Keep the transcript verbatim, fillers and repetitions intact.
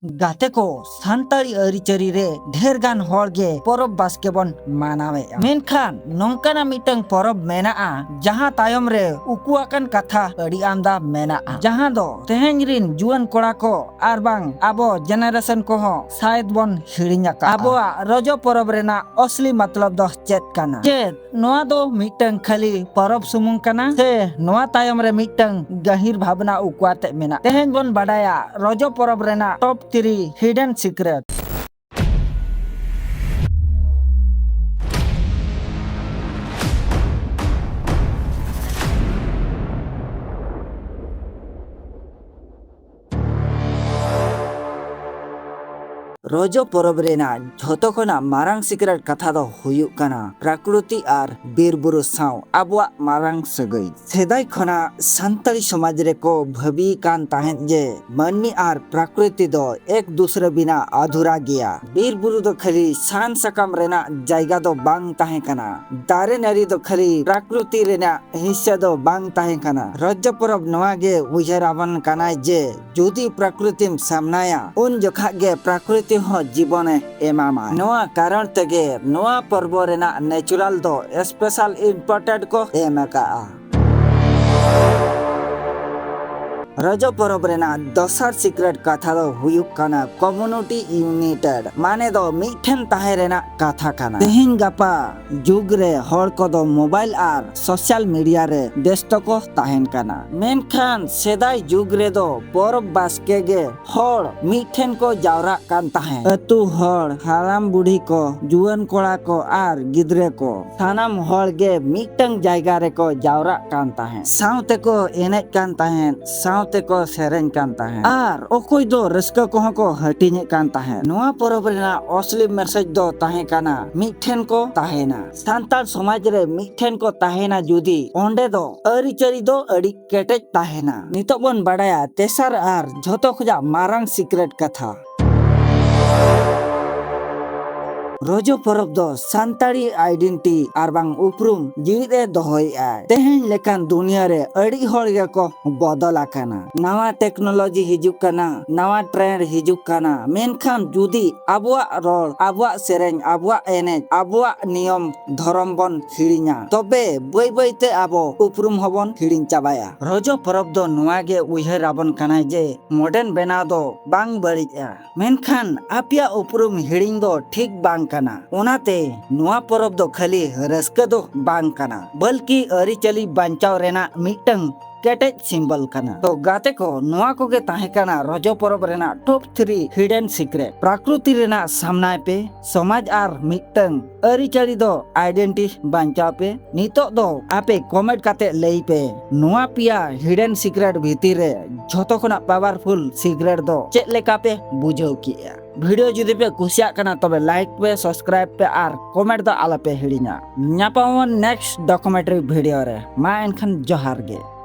ᱜᱟᱛᱮ ᱠᱚ, ᱥᱟᱱᱛᱟᱲᱤ ᱟᱹᱨᱤᱪᱟᱹᱞᱤ ᱨᱮ ᱰᱷᱮᱨ ᱜᱟᱱ ᱦᱚᱲ ᱜᱮ ᱯᱚᱨᱚᱵᱽ ᱵᱟᱥᱠᱮ ᱵᱚᱱ ᱢᱟᱱᱟᱣᱮᱫᱼᱟ᱾ ᱢᱮᱱᱠᱷᱟᱱ ᱱᱚᱝᱠᱟᱱᱟᱜ ᱢᱤᱫᱴᱟᱝ ᱯᱚᱨᱚᱵᱽ ᱢᱮᱱᱟᱜᱼᱟ, ᱡᱟᱦᱟᱸ ᱛᱟᱭᱚᱢ ᱨᱮ ᱩᱠᱩ ᱟᱠᱟᱱ ᱠᱟᱛᱷᱟ ᱟᱹᱰᱤ ᱟᱢᱫᱟ ᱢᱮᱱᱟᱜᱼᱟ, ᱡᱟᱦᱟᱸ ᱫᱚ ᱛᱮᱦᱮᱧ ᱨᱤᱱ ᱡᱩᱣᱟᱹᱱ ᱠᱚᱲᱟ ᱠᱚ ᱟᱨ ᱵᱟᱝ ᱟᱵᱚ ᱡᱮᱱᱟᱨᱮᱥᱚᱱ ᱠᱚᱦᱚᱸ ᱥᱟᱭᱮᱫ ᱵᱚᱱ ᱦᱤᱲᱤᱧ ᱟᱠᱟᱫᱼᱟ᱾ ᱟᱵᱚᱣᱟᱜ ᱨᱚᱡᱚ ᱯᱚᱨᱚᱵᱽ ᱨᱮᱱᱟᱜ ᱚᱥᱞᱤ ᱢᱚᱛᱞᱚᱵ ᱫᱚ ᱪᱮᱫ ᱠᱟᱱᱟ? ᱪᱮᱫ ᱱᱚᱣᱟ ᱫᱚ ᱢᱤᱫᱴᱟᱝ ᱠᱷᱟᱹᱞᱤ ᱯᱚᱨᱚᱵᱽ ᱥᱩᱢᱩᱝ ᱠᱟᱱᱟ, ᱥᱮ ᱱᱚᱣᱟ ᱛᱟᱭᱚᱢ ᱨᱮ ᱢᱤᱫᱴᱟᱝ ᱜᱟᱹᱦᱤᱨ ᱵᱷᱟᱵᱽᱱᱟ ᱩᱠᱩ ᱟᱛᱮ ᱢᱮᱱᱟᱜᱼᱟ? ᱛᱮᱦᱮᱧ ᱵᱚᱱ ᱵᱟᱰᱟᱭᱟ ᱨᱚᱡᱚ ᱯᱚᱨᱚᱵᱽ ᱨᱮᱱᱟᱜ ᱴᱚᱯ ᱛᱷᱨᱤ ᱦᱤᱰᱮᱱ ᱥᱤᱠᱨᱮᱴ᱾ ᱨᱚᱡᱚ ᱯᱚᱨᱚᱵᱽ ᱨᱮᱱᱟᱜ ᱡᱷᱚᱛᱚ ᱠᱷᱚᱱᱟᱜ ᱢᱟᱨᱟᱝ ᱥᱤᱠᱨᱮᱴ ᱠᱟᱛᱷᱟ ᱫᱚ ᱦᱩᱭᱩᱜ ᱠᱟᱱᱟ ᱯᱨᱟᱠᱨᱤᱛᱤ ᱟᱨ ᱵᱤᱨ ᱵᱩᱨᱩ ᱥᱟᱶ ᱟᱵᱚᱣᱟᱜ ᱢᱟᱨᱟᱝ ᱥᱟᱹᱜᱟᱹᱭ᱾ ᱥᱮᱫᱟᱭ ᱠᱷᱚᱱᱟᱜ ᱥᱟᱱᱛᱟᱲᱤ ᱥᱚᱢᱟᱡᱽ ᱨᱮᱠᱚ ᱵᱷᱟᱹᱵᱤ ᱠᱟᱱ ᱛᱟᱦᱮᱸᱫ ᱡᱮ ᱢᱟᱹᱱᱢᱤ ᱟᱨ ᱯᱨᱟᱠᱨᱤᱛᱤ ᱫᱚ ᱮᱠ ᱫᱩᱥᱨᱟᱹ ᱵᱤᱱᱟ ᱟᱫᱷᱩᱨᱟ ᱜᱮᱭᱟ᱾ ᱵᱤᱨ ᱵᱩᱨᱩ ᱫᱚ ᱠᱷᱟᱹᱞᱤ ᱥᱟᱦᱟᱱ ᱥᱟᱠᱟᱢ ᱨᱮᱱᱟᱜ ᱡᱟᱭᱜᱟ ᱫᱚ ᱵᱟᱝ ᱛᱟᱦᱮᱸ ᱠᱟᱱᱟ, ᱫᱟᱨᱮ ᱱᱟᱹᱲᱤ ᱫᱚ ᱠᱷᱟᱹᱞᱤ ᱯᱨᱟᱠᱨᱤᱛᱤ ᱨᱮᱱᱟᱜ ᱦᱤᱸᱥᱟᱹ ᱫᱚ ᱵᱟᱝ ᱛᱟᱦᱮᱸ ᱠᱟᱱᱟ᱾ ᱨᱚᱡᱚ ᱯᱚᱨᱚᱵᱽ ᱱᱚᱣᱟ ᱜᱮ ᱩᱭᱦᱟᱹᱨ ᱟᱵᱚᱱ ᱠᱟᱱᱟᱭ ᱡᱮ ᱡᱩᱫᱤ ᱯᱨᱟᱠᱨᱤᱛᱤᱢ ᱥᱟᱢᱱᱟᱭᱟ, ᱩᱱ ᱡᱚᱠᱷᱟᱜ ᱜᱮ ᱯᱨᱟᱠᱨᱤᱛᱤ ᱦᱚᱸ ᱡᱤᱵᱚᱱᱮ ᱮᱢᱟᱢᱟ᱾ ᱱᱚᱣᱟ ᱠᱟᱨᱚᱱ ᱛᱮᱜᱮ ᱱᱚᱣᱟ ᱯᱚᱨᱵᱚ ᱨᱮᱱᱟᱜ ᱱᱮᱪᱩᱨᱟᱞ ᱫᱚ ᱥᱯᱮᱥᱟᱞ ᱤᱢᱯᱚᱨᱴᱮᱱᱴ ᱠᱚ ᱮᱢ ᱟᱠᱟᱜᱼᱟ᱾ ᱨᱚᱡᱚ ᱯᱚᱨᱚᱵᱽ ᱨᱮᱱᱟᱜ ᱫᱚᱥᱟᱨ ᱥᱤᱠᱨᱮᱴ ᱠᱟᱛᱷᱟ ᱫᱚ ᱦᱩᱭᱩᱜ ᱠᱟᱱᱟ ᱠᱚᱢᱩᱱᱤᱴᱤ ᱤᱭᱩᱱᱟᱭᱴᱮᱰ, ᱢᱟᱱᱮ ᱫᱚ ᱢᱤᱫᱴᱷᱮᱱ ᱛᱟᱦᱮᱸ ᱨᱮᱱᱟᱜ ᱠᱟᱛᱷᱟ ᱠᱟᱱᱟ᱾ ᱛᱮᱦᱮᱧ ᱜᱟᱯᱟ ᱡᱩᱜᱽ ᱨᱮ ᱦᱚᱲ ᱠᱚᱫᱚ ᱢᱳᱵᱟᱭᱤᱞ ᱟᱨ ᱥᱳᱥᱟᱞ ᱢᱤᱰᱤᱭᱟ ᱨᱮ ᱵᱮᱥᱛᱚ ᱠᱚ ᱛᱟᱦᱮᱱ ᱠᱟᱱᱟ, ᱢᱮᱱᱠᱷᱟᱱ ᱥᱮᱫᱟᱭ ᱡᱩᱜᱽ ᱨᱮᱫᱚ ᱯᱚᱨᱚᱵᱽ ᱵᱟᱥᱠᱮ ᱜᱮ ᱦᱚᱲ ᱢᱤᱫᱴᱷᱮᱱ ᱠᱚ ᱡᱟᱣᱨᱟᱜ ᱠᱟᱱ ᱛᱟᱦᱮᱸᱫ᱾ ᱟᱹᱛᱩ ᱦᱚᱲ, ᱦᱟᱲᱟᱢ ᱵᱩᱲᱦᱤ ᱠᱚ, ᱡᱩᱣᱟᱹᱱ ᱠᱚᱲᱟ ᱠᱚ ᱟᱨ ᱜᱤᱫᱽᱨᱟᱹ ᱠᱚ, ᱥᱟᱱᱟᱢ ᱦᱚᱲ ᱜᱮ ᱢᱤᱫᱴᱟᱝ ᱡᱟᱭᱜᱟ ᱨᱮᱠᱚ ᱡᱟᱣᱨᱟᱜ ᱠᱟᱱ ᱛᱟᱦᱮᱸᱫ, ᱥᱟᱶᱛᱮ ᱠᱚ ᱮᱱᱮᱡ ᱠᱟᱱ ᱛᱟᱦᱮᱸᱫ, ᱥᱟᱶᱛᱮ ᱠᱚ ᱥᱮᱨᱮᱧ ᱠᱟᱱ ᱛᱟᱦᱮᱸᱫ, ᱟᱨ ᱚᱠᱚᱭ ᱫᱚ ᱨᱟᱹᱥᱠᱟᱹ ᱠᱚᱦᱚᱸ ᱠᱚ ᱦᱟᱹᱴᱤᱧᱮᱫ ᱠᱟᱱ ᱛᱟᱦᱮᱸᱫ᱾ ᱱᱚᱣᱟ ᱯᱚᱨᱚᱵᱽ ᱨᱮᱱᱟᱜ ᱚᱥᱞᱤ ᱢᱮᱥᱮᱡᱽ ᱫᱚ ᱛᱟᱦᱮᱸ ᱠᱟᱱᱟ ᱢᱤᱫᱴᱷᱮᱱ ᱠᱚ ᱛᱟᱦᱮᱱᱟ᱾ ᱥᱟᱱᱛᱟᱲ ᱥᱚᱢᱟᱡᱽ ᱨᱮ ᱢᱤᱫᱴᱷᱮᱱ ᱠᱚ ᱛᱟᱦᱮᱱᱟ ᱡᱩᱫᱤ, ᱚᱸᱰᱮ ᱫᱚ ᱟᱹᱨᱤᱪᱟᱹᱞᱤ ᱫᱚ ᱟᱹᱰᱤ ᱠᱮᱴᱮᱡ ᱛᱟᱦᱮᱱᱟ᱾ ᱱᱤᱛᱚᱜ ᱵᱚᱱ ᱵᱟᱲᱟᱭᱟ ᱛᱮᱥᱟᱨ ᱟᱨ ᱡᱷᱚᱛᱚ ᱠᱷᱚᱱᱟᱜ ᱢᱟᱨᱟᱝ ᱥᱤᱠᱨᱮᱴ ᱠᱟᱛᱷᱟ᱾ ᱨᱚᱡᱚ ᱯᱚᱨᱚᱵᱽ ᱫᱚ ᱥᱟᱱᱛᱟᱲᱤ identity ᱟᱨ ᱵᱟᱝ ᱩᱯᱨᱩᱢ ᱡᱤᱣᱤᱫ ᱮ ᱫᱚᱦᱚᱭᱮᱫᱼᱟ᱾ ᱛᱮᱦᱮᱧ ᱞᱮᱠᱟᱱ ᱫᱩᱱᱤᱭᱟᱹ ᱨᱮ ᱟᱹᱰᱤ ᱦᱚᱲ ᱜᱮᱠᱚ ᱵᱚᱫᱚᱞ ᱟᱠᱟᱱᱟ᱾ ᱱᱟᱣᱟ technology ᱦᱤᱡᱩᱜ ᱠᱟᱱᱟ, ᱱᱟᱣᱟ trend ᱦᱤᱡᱩᱜ ᱠᱟᱱᱟ, ᱢᱮᱱᱠᱷᱟᱱ ᱡᱩᱫᱤ ᱟᱵᱚᱣᱟᱜ ᱨᱚᱲ, ᱟᱵᱚᱣᱟᱜ ᱥᱮᱨᱮᱧ, ᱟᱵᱚᱣᱟᱜ ᱮᱱᱮᱡ, ᱟᱵᱚᱣᱟᱜ ᱱᱤᱭᱚᱢ ᱫᱷᱚᱨᱚᱢ ᱵᱚᱱ ᱦᱤᱲᱤᱧᱟ, ᱛᱚᱵᱮ ᱵᱟᱹᱭ ᱵᱟᱹᱭ ᱛᱮ ᱟᱵᱚ ᱩᱯᱨᱩᱢ ᱦᱚᱸᱵᱚᱱ ᱦᱤᱲᱤᱧ ᱪᱟᱵᱟᱭᱟ᱾ ᱨᱚᱡᱚ ᱯᱚᱨᱚᱵᱽ ᱫᱚ ᱱᱚᱣᱟ ᱜᱮ ᱩᱭᱦᱟᱹᱨ ᱟᱵᱚᱱ ᱠᱟᱱᱟᱭ ᱡᱮ modern ᱵᱮᱱᱟᱣ ᱫᱚ ᱵᱟᱝ ᱵᱟᱹᱲᱤᱡᱼᱟ, ᱢᱮᱱᱠᱷᱟᱱ ᱟᱯᱮᱭᱟᱜ ᱩᱯᱨᱩᱢ ᱦᱤᱲᱤᱧ ᱫᱚ ᱴᱷᱤᱠ ᱵᱟᱝ ᱠᱟᱱᱟ᱾ ᱚᱱᱟᱛᱮ ᱱᱚᱣᱟ ᱯᱚᱨᱚᱵᱽ ᱫᱚ ᱠᱷᱟᱹᱞᱤ ᱨᱟᱹᱥᱠᱟᱹ ᱫᱚ ᱵᱟᱝ ᱠᱟᱱᱟ, ᱵᱚᱞᱠᱤ ᱟᱹᱨᱤᱪᱟᱹᱞᱤ ᱵᱟᱧᱪᱟᱣ ᱨᱮᱱᱟᱜ ᱢᱤᱫᱴᱟᱝ ᱠᱮᱴᱮᱡ symbol ᱠᱟᱱᱟ᱾ ᱛᱚ ᱜᱟᱛᱮ ᱠᱚ, ᱱᱚᱣᱟ ᱠᱚᱜᱮ ᱛᱟᱦᱮᱸ ᱠᱟᱱᱟ ᱨᱚᱡᱚ ᱯᱚᱨᱚᱵᱽ ᱨᱮᱱᱟᱜ top three hidden secret᱾ ᱯᱨᱟᱠᱨᱩᱛᱤ ᱨᱮᱱᱟᱜ ᱥᱟᱢᱱᱟᱭ ᱯᱮ, ᱥᱚᱢᱟᱡᱽ ᱟᱨ ᱢᱤᱫᱴᱟᱝ ᱟᱹᱨᱤᱪᱟᱹᱞᱤ ᱫᱚ identity ᱵᱟᱧᱪᱟᱣ ᱯᱮ᱾ ᱱᱤᱛᱚᱜ ᱫᱚ ᱟᱯᱮ comment ᱠᱟᱛᱮ ᱞᱟᱹᱭ ᱯᱮ, ᱱᱚᱣᱟ ᱯᱮᱭᱟ hidden secret ᱵᱷᱤᱛᱤᱨ ᱨᱮ ᱡᱷᱚᱛᱚ ᱠᱷᱚᱱᱟᱜ powerful secret ᱫᱚ ᱪᱮᱫ ᱞᱮᱠᱟ ᱯᱮ ᱵᱩᱡᱷᱟᱹᱣ ᱠᱮᱜᱼᱟ? ᱵᱷᱤᱰᱤᱭᱳ ᱡᱩᱫᱤ ᱯᱮ ᱠᱩᱥᱤᱭᱟᱜ ᱠᱟᱱᱟ, ᱛᱚᱵᱮ like ᱯᱮ, subscribe ᱯᱮ ᱟᱨ comment ᱫᱚ ᱟᱞᱚᱯᱮ ᱦᱤᱲᱤᱧᱟ᱾ ᱧᱟᱯᱟᱢ ᱟᱵᱚᱱ next documentary ᱵᱷᱤᱰᱤᱭᱳ ᱨᱮ᱾ ᱢᱟ ᱮᱱᱠᱷᱟᱱ ᱡᱚᱦᱟᱨ ᱜᱮ᱾